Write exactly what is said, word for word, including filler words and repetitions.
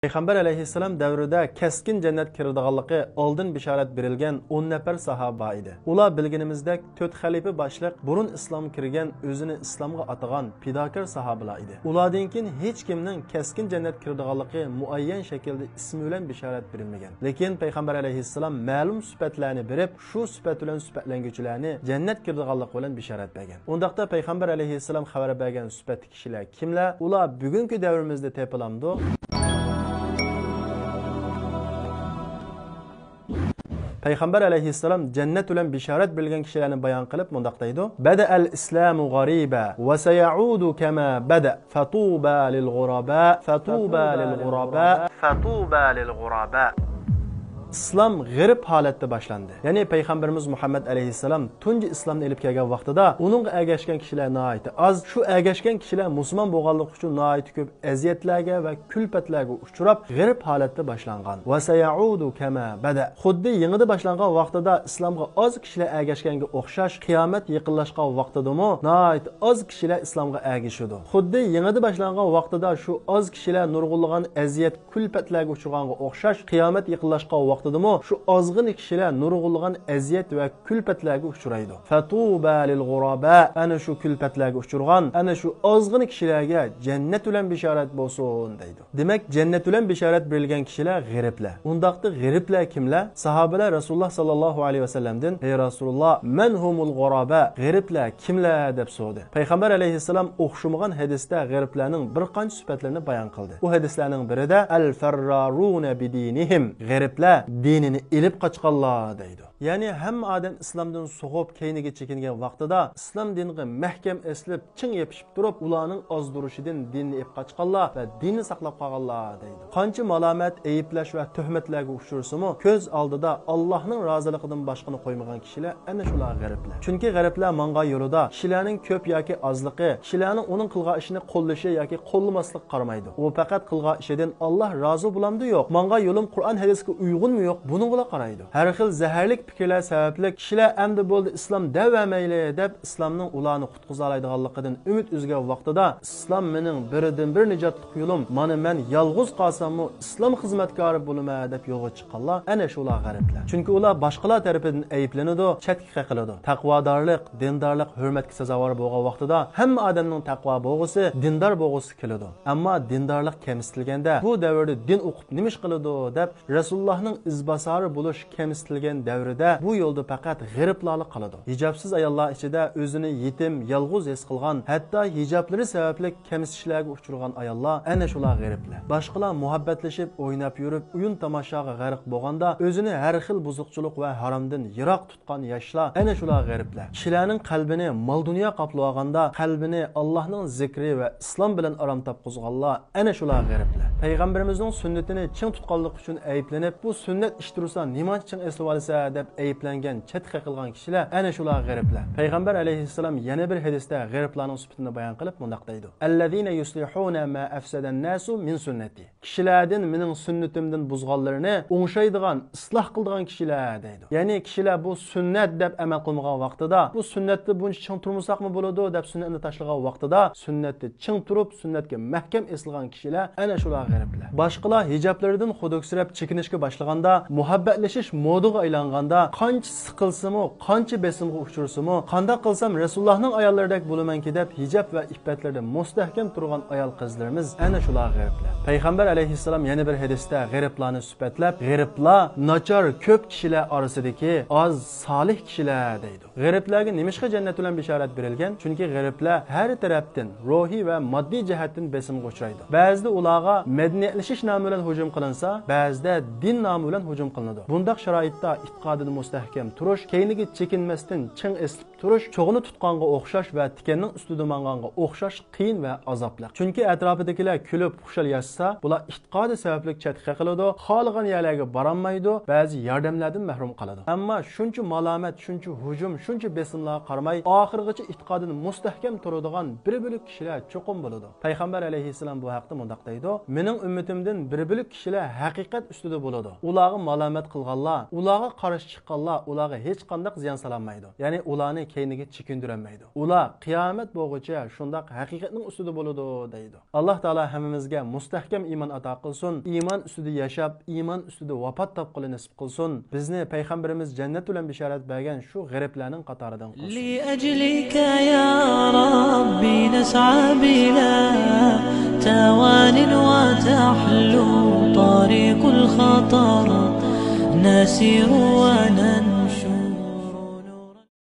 پەيغەمبەر ئەلەيھىسسالام دەۋرىدە كەسكىن جەننەت كىرىدىغانلىقى ئالدىن بېشارەت بېرىلگەن ئون نەپەر ساھابە بار ئىدى. ئۇلار بىلگىنىمىزدەك تۆت خەلىپە باشلىق بۇرۇن ئىسلامغا كىرگەن، ئۆزىنى ئىسلامغا ئاتىغان پىداكار ساھابىلار ئىدى. ئۇلاردىن كېيىن ھېچ كىمنىڭ كەسكىن جەننەت كىرىدىغانلىقى مۇئەييەن شەكىلدە ئىسمى بىلەن بېشارەت بېرىلمىگەن. لېكىن پەيغەمبەر ئەلەيھىسسالام مەلۇم سۈپەتلەرنى بېرىپ، شۇ سۈپەت بىلەن سۈپەتلەنگۈچىلەرنى جەننەت كىرىدىغانلىقى بىلەن بېشارەت بەرگەن. ئۇنداقتا پەيغەمبەر ئەلەيھىسسالام خەۋەر بەرگەن سۈپەتتىكى كىشىلەر كىملەر؟ ئۇلار بۈگۈنكى دەۋرىمىزدە تېپىلامدۇ؟ پەيغەمبەر ئەلەيھىسسالام جەننەت بىلەن بېشارەت بېرىلگەن كىشىلەرنى بايان قىلىپ مۇنداق دەيدۇ: بدأ الإسلام غريبا وسيعود كما بدأ فطوبى للغرباء، فطوبى للغرباء، فطوبى للغرباء. ئىسلام غېرىب ھالەتتە باشلاندى. يەنى پەيغەمبىرىمىز مۇھەممەد ئەلەيھىسسالام تۇنجى ئىسلامنى ئېلىپ كەلگەن ۋاقتىدا ئۇنىڭغا ئەگەشكەن كىشىلەر ناھايىتى ئاز. شۇ ئەگەشكەن كىشىلەر مۇسۇلمان بولغانلىقى ئۈچۈن ناھايىتى كۆپ ئەزىيەتلەرگە ۋە كۈلپەتلەرگە ئۇچراپ، غېرىب ھالەتتە باشلانغان. وسيعود كما بدأ. خۇددى يېڭىدا باشلانغان ۋاقتىدا ئىسلامغا ئاز كىشىلەر ئەگەشكەنگە ئوخشاش، قىيامەت يېقىنلاشقان ۋاقتىدىمۇ ناھايىتى ئاز كىشىلەر ئىسلامغا ئەگىشىدۇ. خۇددى يېڭىدا باشلانغان ۋاقتىدا شۇ ئاز كىشىلەر نۇرغۇنلىغان ئەزىيەت، كۈلپەتلەرگە ئۇچرىغانغا ئوخشاش، قىيامەت يېقىنلاشقان ۋاقتىدىمۇ شۇ ئازغىنە كىشىلەر نۇرغۇنلىغان ئەزىيەت ۋە كۈلپەتلەرگە ئۇچرايدۇ. فطوبى للغرباء، ئەنە شۇ كۈلپەتلەرگە ئۇچرىغان، ئەنە شۇ ئازغىنە كىشىلەرگە جەننەت بىلەن بېشارەت بولسۇن دەيدۇ. دېمەك، جەننەت بىلەن بېشارەت بېرىلگەن كىشىلەر غېرىبلەر. ئۇنداقتا غېرىبلەر كىملەر؟ ساھابىلەر رەسۇلۇللا ساللاللاھۇ ئەلەيھى ۋەسەللەمدىن: ئەي رەسۇلۇللا، مەن ھۇمۇل غۇرابا، غېرىبلەر كىملەر؟ دەپ سورىدى. پەيغەمبەر ئەلەيھىسسالام ئوخشىمىغان ھەدىستە غېرىبلەرنىڭ بىر قانچە سۈپەتلىرىنى بايان قىلدى. ئۇ ھەدىسلەرنىڭ بىرىدە، ئەل فەررارۇنە بىدىنىھىم، غېرىبلەر دىنىنى ئېلىپ قاچقانلار دەيدۇ. يەنى ھەممە ئادەم ئىسلامدىن سوغۇپ، كەينىگە چېكىنگەن ۋاقتىدا، ئىسلام دىنىغا مەھكەم ئېسىلىپ، چىڭ يېپىشىپ تۇرۇپ، ئۇلارنىڭ ئازدۇرۇشىدىن دىننى ئېلىپ قاچقانلار ۋە دىننى ساقلاپ قالغانلار دەيدۇ. قانچە مالامەت، ئەيىبلەش ۋە تۆھمەتلەرگە ئۇچرىسىمۇ، كۆز ئالدىدا ئاللاھنىڭ رازىلىقىدىن باشقىنى قويمىغان كىشىلەر ئەنە شۇلار غېرىبلەر. چۈنكى غېرىبلەر ماڭغان يولىدا كىشىلەرنىڭ كۆپ ياكى ئازلىقى، كىشىلەرنىڭ ئۇنىڭ قىلغان ئىشىنى قوللىشى ياكى قوللىماسلىقى قارىمايدۇ. ئۇ پەقەت قىلغان ئىشىدىن ئاللاھ رازى بولامدۇ يوق، ماڭغان يولۇم قۇرئان ھەدىسكە ئۇيغۇنمۇ يوق، بۇنىڭغىلا قارايدۇ. ھەر خىل زەھەرلىك پىكىرلەر سەۋەبلىك كىشىلەر ئەمدى بولدى ئىسلام دەۋەرمەيلى دەپ ئىسلامنىڭ ئۇلارنى قۇتقۇزالايدىغانلىقىدىن ئۈمىد ئۈزگەن ۋاقتىدا، ئىسلام مېنىڭ بىردىنبىر نىجاتلىق يولۇم، مانا مەن يالغۇز قالساممۇ ئىسلام خىزمەتكارى بولىمەن دەپ يولغا چىققانلار ئەنە شۇلار غەرىبلەر. چۈنكى ئۇلار باشقىلار تەرىپىدىن ئەيىبلىنىدۇ، چەتكە قېقىلىدۇ. تەقۋادارلىق، دىندارلىق ھۆرمەتكە سازاۋار بولغان ۋاقتىدا ھەممە ئادەمنىڭ تەقۋا بولغۇسى، دىندار بولغۇسى كېلىدۇ. ئەمما دىندارلىق كەمسىتىلگەندە، بۇ دەۋردە دىن ئوقۇپ نېمە ئىش قىلىدۇ دەپ، رەسۇلۇللاھنىڭ ئىزباسارى بولۇش كەمسىتىلگەن دەۋردە بۇ يولدا پەقەت غېرىبلارلا قالىدۇ. ھىجابسىز ئاياللار ئىچىدە ئۆزىنى يېتىم، يالغۇز ھېس قىلغان، ھەتتا ھىجابلىرى سەۋەبلىك كەمسىتىشلەرگە ئۇچرىغان ئاياللار ئەنە شۇلار غېرىبلەر. باشقىلار مۇھەببەتلىشىپ، ئويناپ يۈرۈپ، ئويۇن تاماشاغا غەرق بولغاندا، ئۆزىنى ھەر خىل بۇزۇقچىلىق ۋە ھارامدىن يىراق تۇتقان ياشلار ئەنە شۇلار غېرىبلەر. كىشىلەرنىڭ قەلبىنى مال-دۇنيا قاپلىۋالغاندا، قەلبىنى ئاللاھنىڭ زىكرى ۋە ئىسلام بىلەن ئارام تاپقۇزغانلار ئەنە شۇلار غېرىبلەر. پەيغەمبىرىمىزنىڭ سۈننىتىنى چىڭ تۇتقانلىقى ئۈچۈن ئەيىبلىنىپ، بۇ سۈننەت ئىش تۇرسا نېمانچە چىڭ ئېسىلىۋالىسەن دەپ ئەيىبلەنگەن، چەتكە قېقىلغان كىشىلەر ئەنە شۇلار غېرىبلەر. پەيغەمبەر ئەلەيھىسسالام يەنە بىر ھەدىستە غېرىبلارنىڭ سۈپىتىنى بايان قىلىپ مۇنداق دەيدۇ: الذين يصلحون ما أفسد الناس من سنتي. كىشىلەردىن مېنىڭ سۈننىتىمدىن بۇزغانلىرىنى ئوڭشايدىغان، ئىسلاھ قىلىدىغان كىشىلەر دەيدۇ. يەنى كىشىلەر بۇ سۈننەت دەپ ئەمەل قىلمىغان ۋاقتىدا، بۇ سۈننەتتە بۇنچە چىڭ تۇرمىساقمۇ بولىدۇ دەپ سۈننەتنى تاشلىغان ۋاقتىدا، سۈننەتتە چىڭ تۇرۇپ، سۈننەتكە مەھكەم ئېسىلغان كىشىلەر ئەنە شۇلار غېرىبلەر. باشقىلار ھىجابلىرىدىن خۇدۈكسىرەپ چېكىنىشكە باشلىغاندا، مۇھەببەتلىشىش مودىغا ئايلانغاندا، قانچە سىقىلسىمۇ، قانچە بېسىمغا ئۇچرىسىمۇ، قانداق قىلسام رەسۇلۇللاھنىڭ ئاياللىرىدەك بولىمەنكى دەپ ھىجاب ۋە ئىپپەتلىرىدە مۇستەھكەم تۇرغان ئايال-قىزلىرىمىز ئەنە شۇلار غېرىبلەر. پەيغەمبەر ئەلەيھىسسالام يەنە بىر ھەدىستە غېرىبلارنى سۈپەتلەپ، غېرىبلار ناچار، كۆپ كىشىلەر ئارىسىدىكى ئاز، سالىھ كىشىلەر دەيدۇ. غېرىبلەرگە نېمىشقا جەننەت بىلەن بېشارەت بېرىلگەن؟ چۈنكى غېرىبلەر ھەر تەرەپتىن، روھىي ۋە ماددىي جەھەتتىن بېسىمغا ئۇچرايدۇ. بەزىدە ئۇلارغا مەدەنىيەتلىشىش نامى بىلەن ھۇجۇم قىلىنسا، بەزىدە دىن نامى بىلەن ھۇجۇم قىلىنىدۇ. بۇنداق شارائىتتا ئېتىقادىدا مۇستەھكەم تۇرۇش، كەينىگە چېكىنمەستىن چىڭ ئېسىلىپ تۇرۇش چوغنى تۇتقانغا ئوخشاش ۋە تىكەننىڭ ئۈستىدە ماڭغانغا ئوخشاش قىيىن ۋە ئازابلىق. چۈنكى ئەتراپىدىكىلەر كۈلۈپ خۇشال ياشىسا، بۇلار ئېتىقادى سەۋەبلىك چەتكە قېقىلىدۇ، خالىغان يەرلەرگە بارالمايدۇ، بەزى ياردەملەردىن مەھرۇم قالىدۇ. ئەمما شۇنچە مالامەت، شۇنچە ھۇجۇم، شۇنچە بېسىملارغا قارىماي، ئاخىرغىچە ئېتىقادىدا مۇستەھكەم تۇرىدىغان بىر بۆلەك كىشىلەر چوقۇم بولىدۇ. پەيغەمبەر ئەلەيھىسسالام بۇ ھەقتە مۇنداق دەيدۇ: مېنىڭ ئۈممىتىمدىن بىر بۆلەك كىشىلەر ھەقىقەت ئۈستىدە بولىدۇ. ئۇلار مالامەت قىلغانلار، ئۇلارغا قارشى چىققانلار ئۇلارغا ھېچقانداق زىيان سالالمايدۇ. يەنى ئۇلارنى كەينىگە چېكىندۈرەلمەيدۇ. ئۇلار قىيامەت بولغۇچە شۇنداق ھەقىقەتنىڭ ئۈستىدە بولىدۇ، دەيدۇ. ئاللاھ تائالا ھەممىمىزگە مۇستەھكەم ئىمان ئاتا قىلسۇن. ئىمان ئۈستىدە ياشاپ، ئىمان ئۈستىدە ۋاپات تاپقىلى نېسىپ قىلسۇن. بىزنى پەيغەمبىرىمىز جەننەت بىلەن بېشارەت بەرگەن شۇ غېرىبلەرنىڭ قاتارىدىن قىلسۇن. لأجلك يا ربي نسعى بلا توان وتحلو طريق الخطر نسير وننهى